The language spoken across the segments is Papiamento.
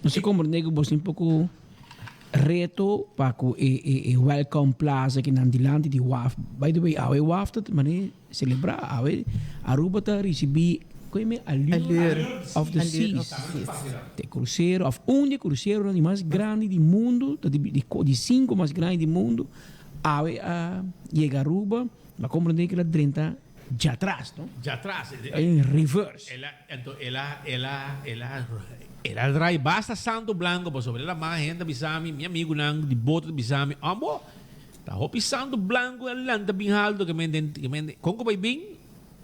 Nos a comprende cu boso tin poco reto pa cu e e e Welcome Plaza ki nan dilanti di waf. By the way, awe waf ta mane celebra. Awe Aruba ta ricibi cu e me Allure of the Seas. Te crucero of un di e cruceronan di mas grandi di mundo, ta di di cinco mas grandi di mundo, awe a yega Aruba. Bo a comprende cu el a drenta djatras, no? Djatras. En reverse. El a, anto el a, el a, el a, el a draai basta santo blanco pasobra el a mas hende a bisa mi, mi amigunan di boto ta bisa mi, Ombo, ta hopi santo blanco a lanta bin halto ke men den, ke men den, kon ku bai bin?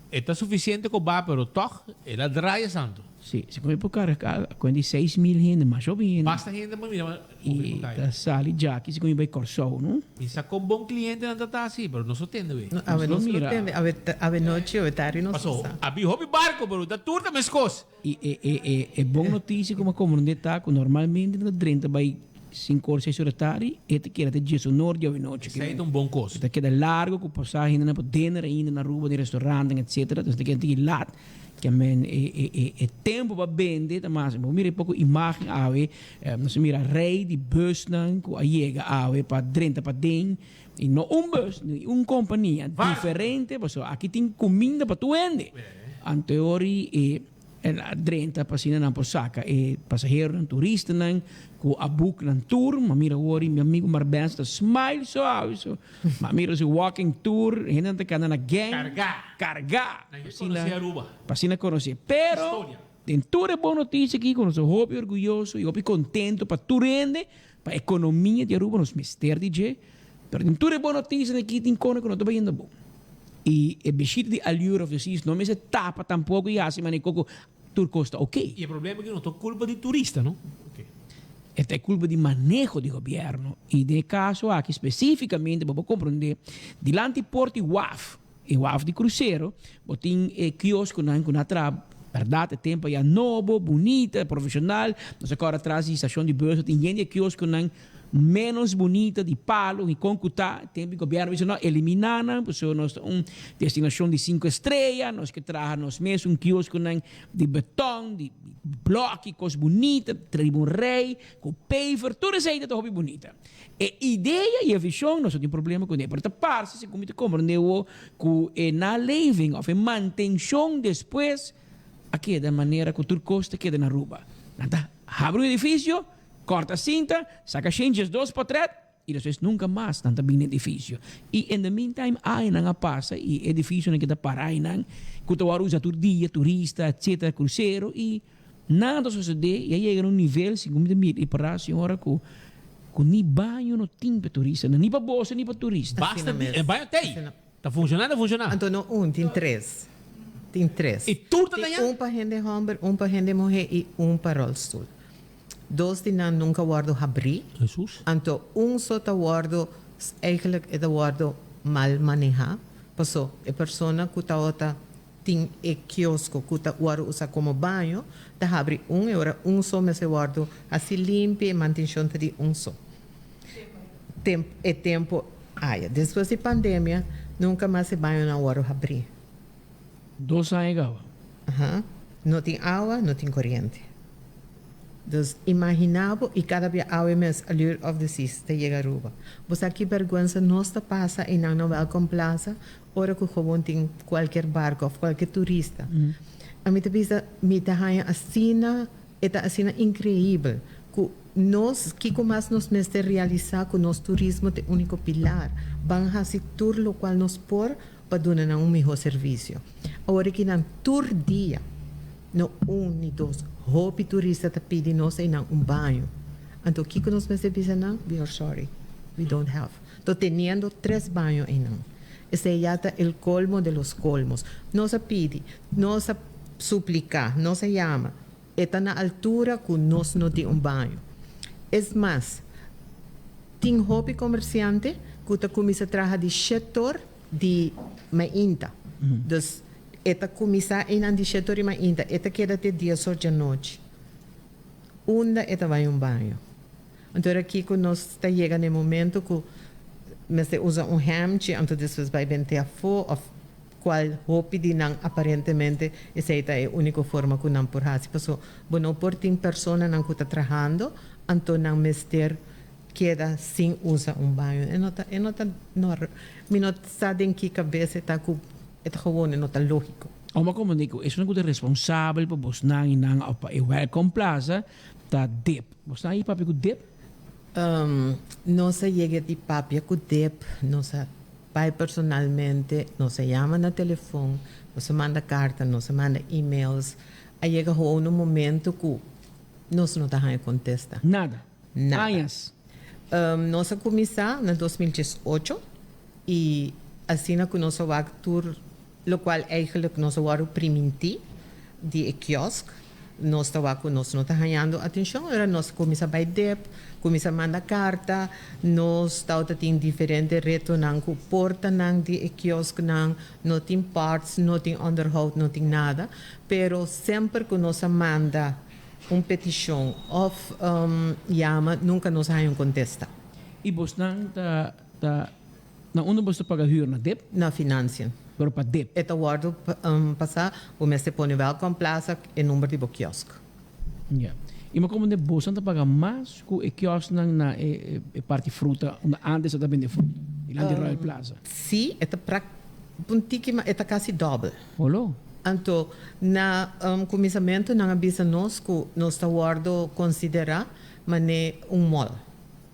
E ta suficiente ku ba, pero tog el a draai e santo. Si, si ku mi por carga kuenta di 6000 hende, masha hopi hende. Basta hende pa mira. I ta sali djaki si ku mi bai Kòrsou, no? Mi sa kon bon klientenan ta ta asi, pero nos no tende wei. No, awe nos lo tende, awe awe nochi, awe tardi nos Paso, sa. a bin hopi barko, pero ta tur ta meskos. I e e e e bon notisia ku mi a komprondé ta ku normalmente nan ta drenta bai sinku or, seis or di tardi, e ta keda te dies onor di awe nochi. Esei ta un bon kos. E ta keda largo ku pasahe hendenan por dinner ainda na Aruba den restauranten etcetera, entonces ta keda tiki lat. Ke men e e e e tempo pa bende ta mas. Bo mira e poko imagen awe, nos a mira rei di busnan ku a yega awe pa drenta paden. I no un bus, ni un kompania, diferente pasobra aki tin kuminda pa tur hende. Anteori e el a drenta pa asina nan por saka e pasaheronan, turistanan ku a boek nan tour. Mi a mira awor mi amigu Marbenz ta smile so awe so. Mi a mira su walking tour, hendenan ta kanda na gang. Kargá. Kargá. Nan ke konosé Aruba. Pa asina konosé. Pero den tur e bon notisia aki ku nos ta hopi orguyoso i hopi kontento pa tur hende, pa ekonomia di Aruba nos mester di dje. Pero den tur e bon notisianan aki tin kona ku no ta bayendo bon. I e bishita di Allure of the Seas no mester tapa tampoko i hasi manera ku tur kos ta oke. I e problema aki no ta kulpa di turista no. E ta e kulpa di maneho di gobièrnu. I den e kaso aki spesífikamente bo por komprondé dilanti port di waf, e waf di krusero, bo tin e kioskonan ku nan a traha bèrdat e tempu aya nobo, bunita, profeshonal. Nos a kòrda atras di stashon di bus tin yen di e kioskonan ménos bunita, di palu i kon ku ta. Tempu di gobièrnu a bisa no, eliminá nan pasobra nos ta un destinashon di sinku estrea, nos ke traha nos mes un kioskonan di beton, di blòki, kos bunita, trae un rei ku paver, tur esei ta hopi bunita. E idea i e vishon nos no tin problema kuné, pero ta parse segun mi ta komprendé awor ku e naleving òf e mantenshon despues a keda manera ku tur kos ta keda na Aruba. Nan ta habri un edifisio, kòrta sinta, saka shen diesdos potrèt i despues nunka mas nan ta bini na edifisio. I in the meantime añanan a pasa i e edifisionan keda para einan ku ta wòrdu usa tur dia, turista etcetera, krusero i Nada ta sosodé i a yega na un nivel, segun mi ta mira i pará, señora, ku ku ni baño no tin pa e turistanan, ni pa boso ni pa turista. Basta di e baño t'ei. Ta funshoná, ta funshoná. Anto no un, tin tres. Tin tres. I tur ta dañá? Tin un pa hende hòmber, un pa hende muhé i un pa ròlstul. Dos di nan nunka wòrdu habrí. Hesus. Anto un so ta wòrdu, eigenlijk e ta wòrdu mal manehá, paso e persona ku tabata Tin e kiosko ku ta wòrdu usá komo baño, ta habri un e ora un so mester wòrdu hasi limpia e mantenshon ta di un so. Tempu e tempu aya. Despues di pandemia nunka mas e bañonan wòrdu habrí. Dos aña kaba. Aha. No tin awa, no tin koriente. Dus imaginá bo i kada bia awe mes Allure of the Seas ta yega Aruba. Bo sa ki bèrgwensa nos ta pasa einan na Welcome Plaza ora ku gewoon tin kualkier barko òf kualkier turista. Ami ta bisa mi ta haña asina, e ta asina inkreibel ku nos kiko mas nos mester realisá ku nos turismo ta e úniko pilar. Ban hasi tur lokual nos por pa duna nan un mihó servisio. Awor aki nan tur dia, no un ni dos, hopi turista ta pidi nos einan un baño. Anto kiko nos mester bisa nan? We are sorry, we don't have. To teniendo tres baño einan. Esei ya ta el colmo de los colmos. Nos a pidi, nos a suplica, nos a yama. E ta na altura cu nos no tin un baño. Es mas, tin hopi comerciante cu ta cuminsa traha di shetor di mainta. Dus e ta cuminsa einan di shetor di mainta, e ta keda te dies or djanochi. Unda e ta bay un baño? Anto era kico nos ta yega na e momento cu mester usa un hemchi anto despues bay bente afo of. Cual hopi di nan aparentemente esey ta e unico forma cu nan por haci. Paso bo no por tin personanan cu ta trahando anto nan mester keda sin usa un baño. E no ta e no ta nor mi no sa den ki cabes e ta cu e ta gewoon e no ta logico. Oma como di cu esunnan cu ta responsabel pa bosnan y nan of pa e Welcome Plaza ta dip. Bosnan a yi papia cu dip? Nos a yega di papia cu dip, nos a bai personalmente, nos a yama na telefon, nos a manda carta, nos a manda emails. A yega gewoon un momento cu nos no ta haña contesta. Nada. Nada. Añas. Nos a cuminsa na 2018 y asina cu nos a wak tur locual eigenlijk nos a wordo priminti di e kiosk, nos ta wak cu nos no ta hañando atencion, ora nos a cuminsa bay dep, cuminsa manda carta, nos tawata tin diferente retonan cu portanan di e kiosknan, no tin parts, no tin onderhoud, no tin nada, pero semper cu nos a manda un peticion of yama, nunca nos a haña un contesta. Y bosnan ta ta na unda bos ta paga huur? Na dip? Na Financiën. Pero pa dip? E ta wordo pasa, bo mester pone Welkom Plaza e number di bo kiosk. Ya. Y ma como de bosnan ta paga mas cu e kiosknan na e e parti fruta unda antes ta bende fruta, dilanti Royal Plaza? Si, e ta prac un tiki mas, e ta casi dobel. Holo. Anto, na cuminsamentu nan a bisa nos cu nos ta wordo considera mane un mall.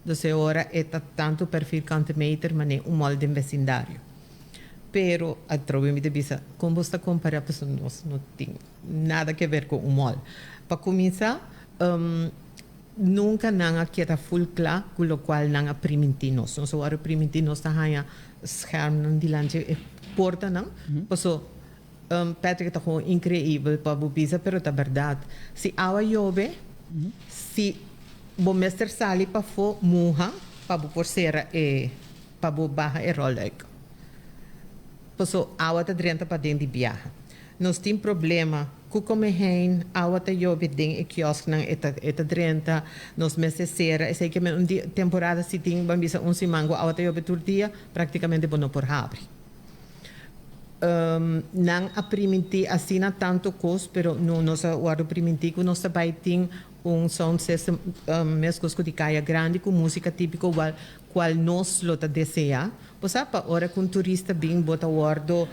Dus e ora e ta tanto per vierkante meter mane un mall den vecindario. Pero, atrobe mi ta bisa, con bo sta compara pasobra nos no tin nada ke ver cu un mall. Pa cuminsa, nunca nan a keda full cla cu locual nan a priminti nos. Nos a wordo priminti nos ta haya schermnan dilanti e portanan, paso Patrick ta gewoon increibel pa bo bisa pero ta berdad. Si awa yobe, si bo mester sali pafo muha pa bo por cera e pa bo baha e rolluik. Paso awa ta drenta paden di biaha. Nos tin problema cu Comehijn, awa ta yobe den e kiosknan e ta e ta drenta, nos mester cera esey ke men un dia temporada si tin ban bisa un siman cu awa ta yobe tur dia practicamente bo no por habri. Nan a primintí asina tanto kos, pero no nos a wòrdu primintí ku nos ta bai tin un sound system meskos ku di Kaya Grandi ku músika típiko wal kual nos lo ta deseá. Bo sa pa ora ku un turista bin bo ta wòrdu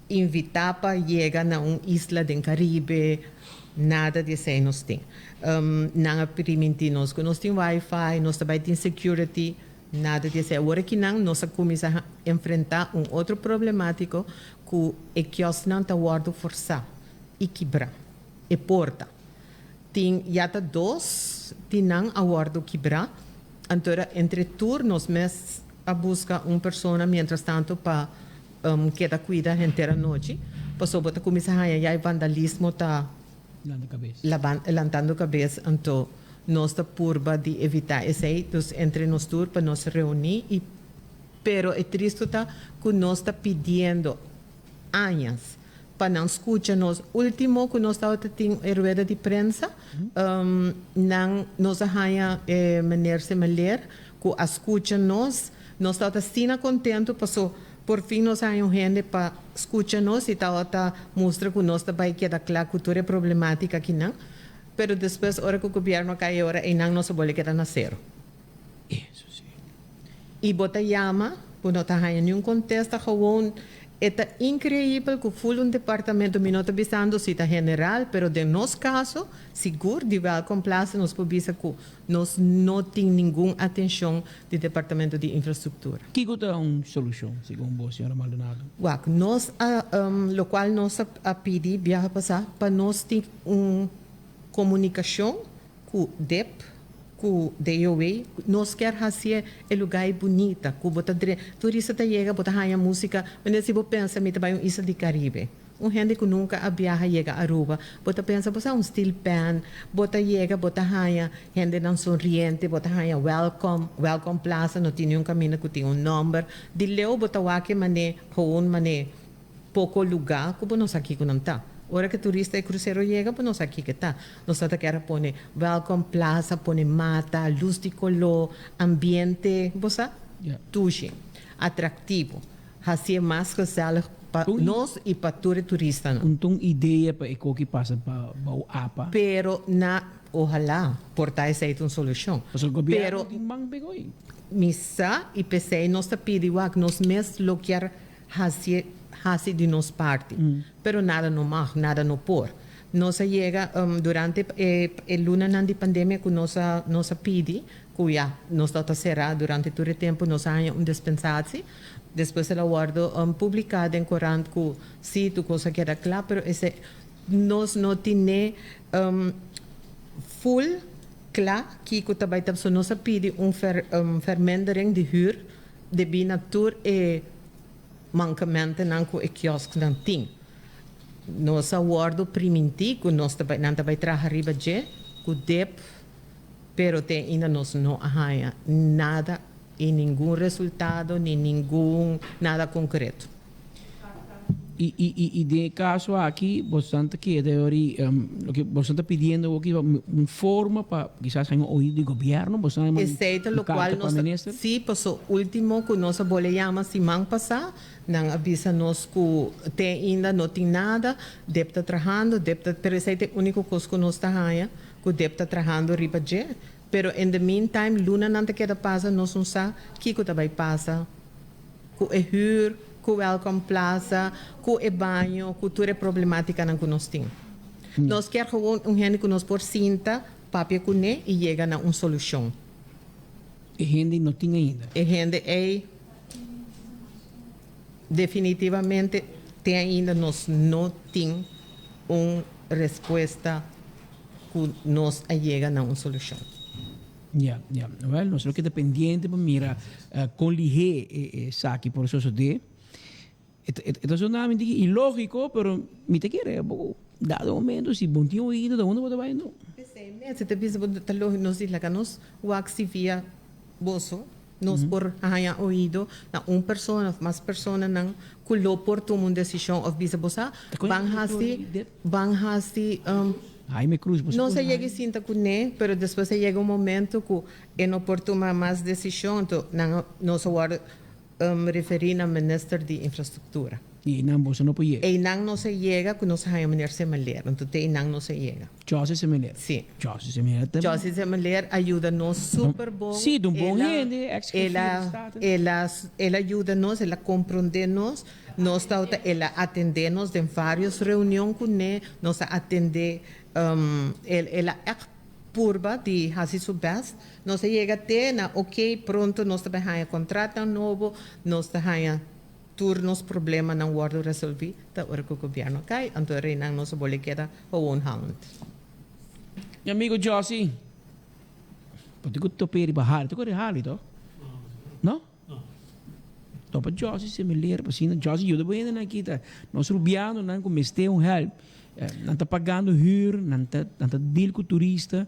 invitá pa yega na un isla den Karibe, nada di esei nos tin. Nan a primintí nos ku nos tin wifi, nos ta bai tin security. Nada di esei. Awor akinan nos a kuminsá enfrentá un otro problemátiko ku e kiosnan ta wòrdu forsá i kibrá. E porta. Tin ya ta dos di nan a wòrdu kibrá. Anto era entre tur nos mes a buska un persona mientras tanto pa keda kuida henter anochi, pasobra bo ta kuminsá haña ya e vandalismo ta. Lanta kabes. Lantando kabes, anto nos ta purba di evitá esei, dus entre nos tur pa nos reuní i pero e tristu ta ku nos ta pidiendo añas pa nan skucha nos. Último ku nos tabata tin e rueda di prensa, nan nos a haña e meneer Semeleer ku a skucha nos, nos tabata asina kontentu paso Por fin nos haña un hende pa scucha nos y tabata mustra cu nos ta bay keda cla cu tur e problematica akinan. Pero despues ora cu gobierno a cay e ora eynan nos a bolbe keda na cero. Eso si. Y bo ta yama, bo no ta haña niun contesta gewoon. E ta increibel cu full un departamento, mi no ta bisando si ta general, pero den nos caso, sigur di Welkom Plaza nos por bisa cu Nos no tin ningun atencion di Departamento di Infrastructura. Kico ta un solucion, segun bo, señora Maldonado? Wak, nos a, locual nos a pidi biaha pasa, pa nos tin un comunicacion cu dep, cu DOW. Nos kier hacié e lugar ei bunita, cu bo ta dre, turista ta yega, bo ta haya musica, manera si bo pensa mi ta bay un isla di Caribe. Un hende ku nunka a biaha yega Aruba, bo ta pensa bo sa un steel pan, bo ta yega bo ta haña hendenan sonriente, bo ta haña welcome, welcome plaza no tin niun kaminda ku tin un nòmber, di leu bo ta wak e man'é gewoon man'é poko lugá ku bo no sa kiko nan ta. Ora ku turista e krusero yega bo no sa kiko e ta. Nos ta ta kier a pone welcome plaza, pone mata, lus di koló, ambiente, bo sa? Dushi, atraktivo. Hasié mas gezellig pa nos i pa tur e turistanan. Un ta un idea pa e koki pasa pa bou apa. Pero na ohalá por ta esei ta un solushon. Pasobra gobièrnu tin man pegó ei. Mi sa i p'esei nos ta pidi wak nos mes lo kier hasié hasi di nos parti. Pero nada no mag, nada no por. Nos a yega durante e e lunanan di pandemia ku nos a nos a pidi ku ya nos tabata será durante tur e tempu nos a haña un dispensatie. Despues el a wordo publica den corant cu si tur cos a keda cla, pero esey nos no tine full cla kico ta bay ta. So nos a pidi un vermindering di huur debi na tur e mankamentonan cu e kiosknan tin. Nos a wordo priminti cu nos ta bay, nan ta bay traha riba dje cu dep, pero te ainda nos no a haya nada I ningun resultado ni ningun nada concreto. I i i i den e caso aki bosonan ta keda yori loke bosonan ta pidiendo awo un forma pa kisas haña un oido di gobierno bosonan a manda Esey ta un locual carta pa nos ta minister? si paso ultimo cu nos a bole yama siman pasa nan a bisa nos cu te ainda no tin nada dep ta trahando dep ta pero esey ta e unico cos cu nos ta haña cu dep ta trahando riba dje. Pero in the meantime lunanan ta keda pasa nos no sa kiko ta bai pasa ku e huur, ku Welcome Plaza, ku e baño, ku tur e problematikanan ku nos tin. Nos kier gewoon un hende ku nos por sinta, papia kuné i yega na un solushon. E hende no tin ainda. E hende ei definitivamente te ainda nos no tin un respuesta. Ku nos a yega na un solushon. Ya, ya. Wèl, nos lo keda pendiente pa mira kon lihé esaki por sosodé. E ta sona mi diki ilógiko, pero mi ta kere bo dado momento si bo tin oido ta unda bo ta bai no. P'esei mes e ta bisa bo ta lógiko nos di laga nos wak si via boso nos por haña oido na un persona òf mas personanan ku lo por tuma un desishon òf bisa bo sa ban hasi Ban hasi Jaime Cruz, bo Nos a yega i sinta kuné, pero despues a yega un momento ku e no por tuma mas desishon, anto nan nos a wòrdu referí na minister di infrastruktura. I einan boso no por yega? Einan nos a yega ku nos a haña meneer Semeleer, anto te einan nos a yega. José Semeleer? Sí. José Semeleer ta. José Semeleer a yuda nos super bon. Sí, ta un bon hende, ex jefe di Staten. El a, el a yuda nos, el a komprondé nos. Nos tabata el a atendé nos den varios reunion kuné, nos a atendé el el a ègt purba di hasi su bèst. Nos a yega te na oke pronto nos ta bai haña kontratonan nobo, nos ta haña tur nos problemanan wòrdu resolví, ta ora ku gobièrnu a kai, anto e reinan nos a bolbe keda gewoon hangend. Mi amigo Jossy, bo tin ku top'é riba Harley, ta kore Harley to? No? Topa Josie Semeleer pa asina Josie yuda bo hendenan aki ta nos rubianonan ku mester un help nan ta pagando huur nan ta nan ta deal ku turista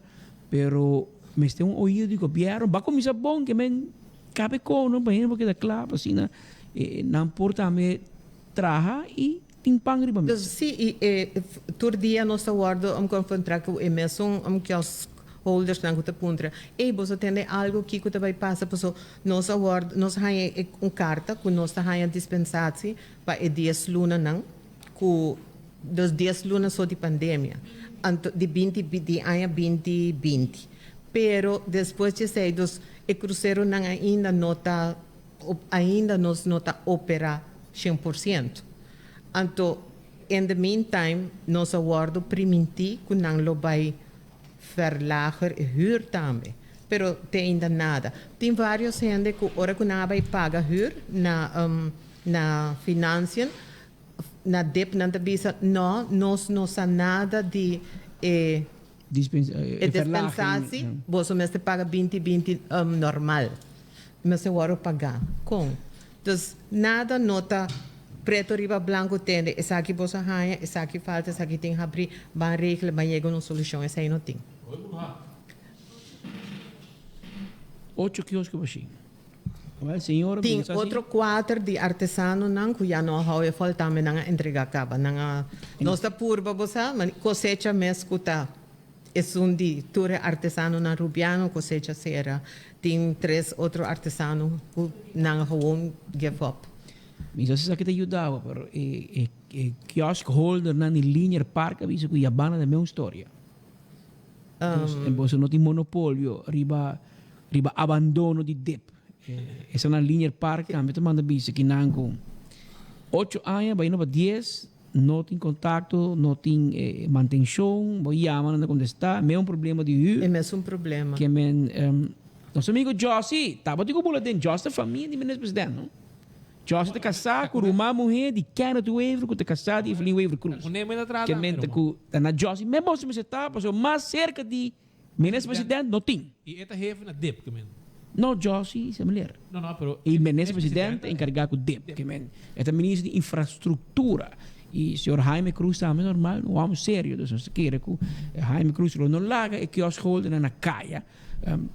pero mester un oido di gobierno ba kuminsa bon ke men kabe kono pa hende por keda kla pa asina nan por tambe traha i tin pan riba mesa. Si i e tur dia nos ta wòrdu konfrontá ku e mesun kiosk holdersnan ku ta puntra, Ey, boso tende algu kiko ta bai pasa? Paso nos a wòrdu, nos a haña e un karta ku nos ta haña dispensatsie pa e dies lunanan ku dos dies luna so di pandemia, anto di binti di aña binti binti. Pero despues di esei dus e kruseronan ainda no ta ainda nos no ta opera 100%. Anto in the meantime nos a wòrdu primintí ku nan lo bai verlager e huur tambe, pero te ainda nada. Tin varios hende ku ora ku nan a bai paga huur na na financiën, na dip nan ta bisa no, nos no sa nada di e e dispensatie, boso mester paga binti binti normal. Mester wòrdu pagá. Kon? Dus nada no ta preto riba blanco tende esaki boso a haña, esaki falta, esaki tin habrí, ban regla, ban yega un solushon, esei no tin. Ocho kiosko bashí. Wel, señora Tin bisa así. otro kuater di artesanonan ku ya no a hou e fòl tambe nan a entregá kaba. Nan a nos ta purba bo sa, ma kosecha mes ku ta Esun di tur e artesanonan Rubiano cosecha sera. Tin tres otro artesano cu nan a gewoon give up. Mi sa si esaki ta yuda bo, pero e e e kiosk holdernan di Linear Park a bisa ku Yabana ta meun storia. Dus boso no tin monopolio riba riba abandono di dip. Esanan Linear Park tambe ta manda bisa kinan ku ocho aña bai no pa dies no tin kontakto, no tin mantenshon, bo yama nan ta kontestá, meun problema di hür. E mesun problema. Ke men nos amigo Jossy tabatin ku bula den Jossy ta famia di Minister President no. Jossy ta kasá ku ruman muhé di Kenneth Wever ku ta kasá di Evelyn Wever Croes. Ke men ta ku ta na Jossy men boso mester ta pasobra mas serka di Minister President no tin. I e ta hefe na dip ke men. No Jossy se meneer. No no pero E Minister President ta enkargá ku dip ke men. E ta Minister di Infrastruktura. I señor Jaime Croes tambe normal un hòmber serio dus nos ta kere ku Jaime Croes lo no laga e kiosk holdernan na kaya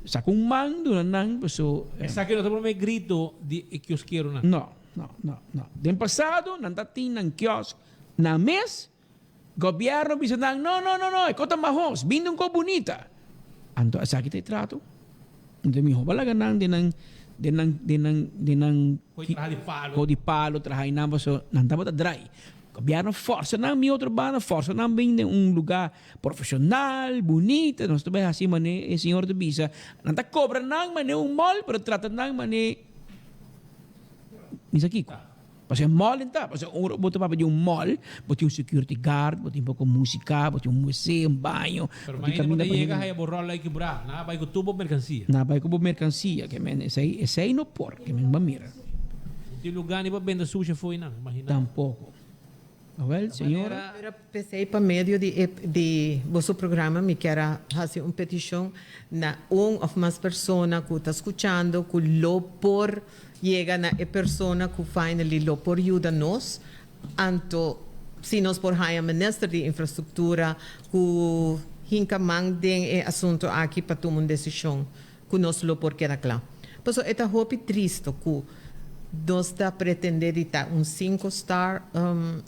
saka un man duna nan paso. Esaki no ta prome grito di e kioskeronan. No no no no. Den pasado nan ta tin nan kiosk nan mes. Gobierno bisa nan, no, no, no, no, e kos ta mahos, bindi un kos bunita. Anto esaki ta e trato. Anto miho bo laga nan den nan, den nan, den nan, den nan Koi traha di palo. Koi di palo traha i nan paso nan tabata drai. Gobierno forsa nan mi otro banda, forsa nan bin den un lugar profesional, bunita, nos ta bai hasi mane e señor ta bisa. Nan ta cobra nan mane un mall, pero trata nan mane misa kiko. Pasobra e mall ta, pasobra ora bo ta papia di un mall, bo tin un security guard, bo tin poko musica, bo tin un wc, un baño, Pero bo tin mainta bo caminda ta pa yega hende. haya bo ròl ai kibrá, nan a bai ku tur bo merkansia. Nan a bai ku bo merkansia, ke men esei, esei no por, ke men bo mira. No tin lugá ni pa benta sushi afó einan, imagina. Tampoko. Awel, señora. Pero p'esei pa medio di e di boso programa mi kier a hasi un petishon na un of mas persona ku ta skuchando ku lo por yega na e persona ku finally lo por yuda nos anto si nos por haña minister di infrastruktura ku hinka man den e asunto aki pa tuma un desishon ku nos lo por keda kla. Pasobra e ta hopi tristo ku nos ta pretende di ta un cinco star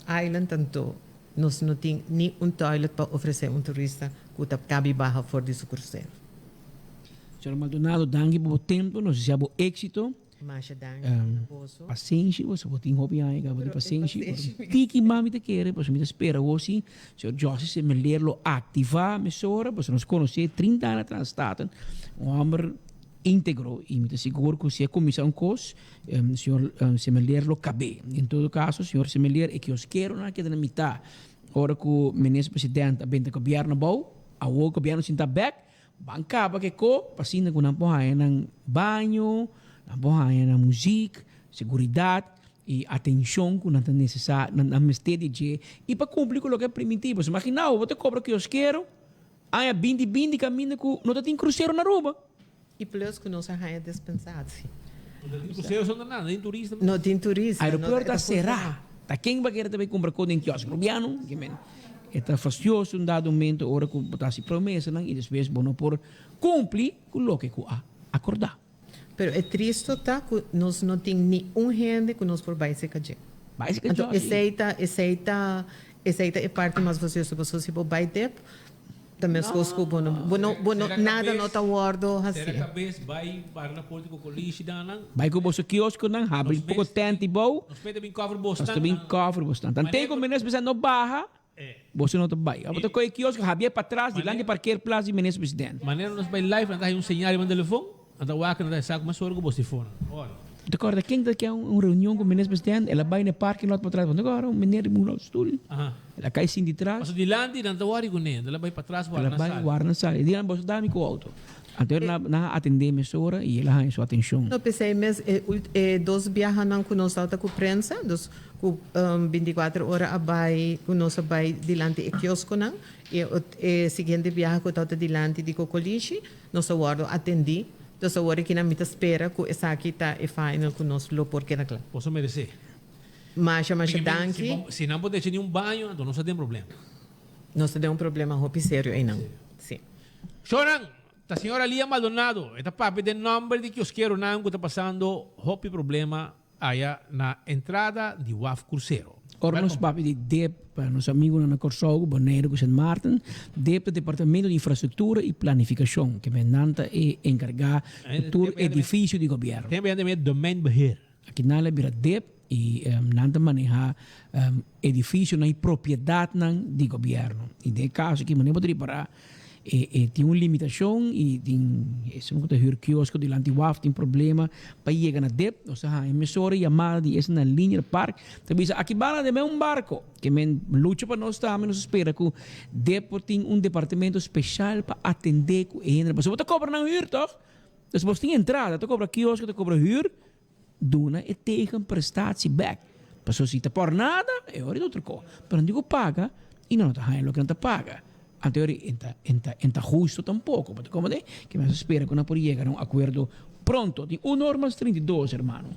island anto nos no tin ni un toilet pa ofrece un turista ku ta kabi baha for di su crucero. Señor Maldonado, danki pa bo tempo, nos desea bo éxito. Masha danki na boso. Pasenshi, boso bo tin hopi aña caba di pasenshi. Pero tiki mami ta kere, pasobra mi ta spera awo si señor José Semeleer lo activa mesora, pasobra nos conoce 30 aña atras Staten, un homber integro y mi ta sigur cu si e cuminsa un cos, señor Semeleer lo cabe. En todo caso, señor Semeleer e kioskeronan a keda na mitad ora cu Minister President a benta gobierno abou, awo gobierno sinta bek, Ban kaba ke ko pa asina ku nan por haña nan baño, nan por haña nan muzik, seguridat i atenshon ku nan ta nesesa nan nan mester di dje i pa kumpli ku loke a primintí. Pasobra imagina bo, bo ta kobra kioskero aña binti binti kaminda ku no ta tin krusero na Aruba. I plus ku nos a haña dispensatie. No ta tin krusero so na nada, no tin turista. No tin turista. Aeropuerto ta será. Ta ken bo a kere ta bai kumpra ko den kiosk? Rubiano? Ke men. E ta fastioso un dado momento ora ku bo ta hasi promesanan i despues bo no por kumpli ku loke ku a akordá. Pero e tristo ta ku nos no tin ni un hende ku nos por bai serka dje. Bai serka Anto dje, si. esei ta esei ta esei ta e parti mas fastioso pasobra si bo bai dep Ta meskos ku bo no, bo no, bo no, nada no ta wòrdu hasí. Sera kabes, bai bara na porta ku kolishi danan. Bai ku boso kioskonan, habri Nos poko mes tent i bou. Nos mester bin kòver bosnan. Nos ta bin kòver bosnan. Tanten ku minister presidente no baha, boso no ta bai. Abo ta kohe e kiosko, habié patras, dilanti parkeerplaats di minister presidente. Manera nos bai live, nan ta haña un señal riba nan telefon, nan ta wak, nan ta sa ku mas ora ku bos telefon. Ora. Bo ta kòrda ken ta ke un reunion ku minister presidente? El a bai na e parking lot patras. Bo ta kòrda un meneer riba un rolstoel? El a kai sinti tras. Paso dilanti nan ta wòri kuné, el a bai patras El a wòrna bai sali. wòrna sali. E di nan, Boso dami ku outo. Anto el nan a atendé mesora i el a haña su atenshon. No, p'esei mes e ult e dos biahanan ku nos tabata ku prensa, dus ku bintikuater ora a bai ku nos a bai dilanti e kioskonan i e ot e siguiente biaha ku tabata dilanti di Kokolishi, nos a wòrdu atendí. Dus awor aki nan mi ta spera ku esaki ta e final ku nos lo por keda kla. Boso meresé. Masha masha danki. Si nan por decha di un baño anto nos ta den problema. Nos ta den un problema hopi serio einan. Si. Shownan, ta señora Lia Maldonado e ta papia den nomber di kioskeronan ku ta pasando hopi problema aya na entrada di waf Crucero. Ora nos papia di dep pa nos amigunan na Kòrsou, Boneiru ku Sint Maarten, dep ta Departamento di Infrastruktura i Planifikashon, ke men nan ta e enkargá ku tur edifisio di gobièrnu. Tempu yanda mi e Domeinbeheer. Aki nan la bira dep. I nan ta maneha edificionan y propiedadnan di gobierno. Y den e caso aki manera bo ta ripara e e tin un limitacion y tin esun cu ta huur kiosko dilanti waf tin problema pa yega na dep. Nos ta haña mesora yamada di esnan na Linear Park ta bisa aki banda den un barco ke men lucha pa nos tambe nos ta spera cu dep por tin un departamento special pa atende cu e hende pasobra bo ta cobra nan huur toch? Dus bo tin entrada ta cobra kiosko ta cobra huur. Duna e tegenprestatie bek. Pasobra si ta por nada, e ora e ta otro ko. Pero nan tin ku paga i nan no ta haña loke nan ta paga. Anto e ora e ta e ta e ta husto tampoko. Bo ta komprende? Ke mi a spera ku nan por yega na un akuerdo pronto. Tin un or mas 32, hermano.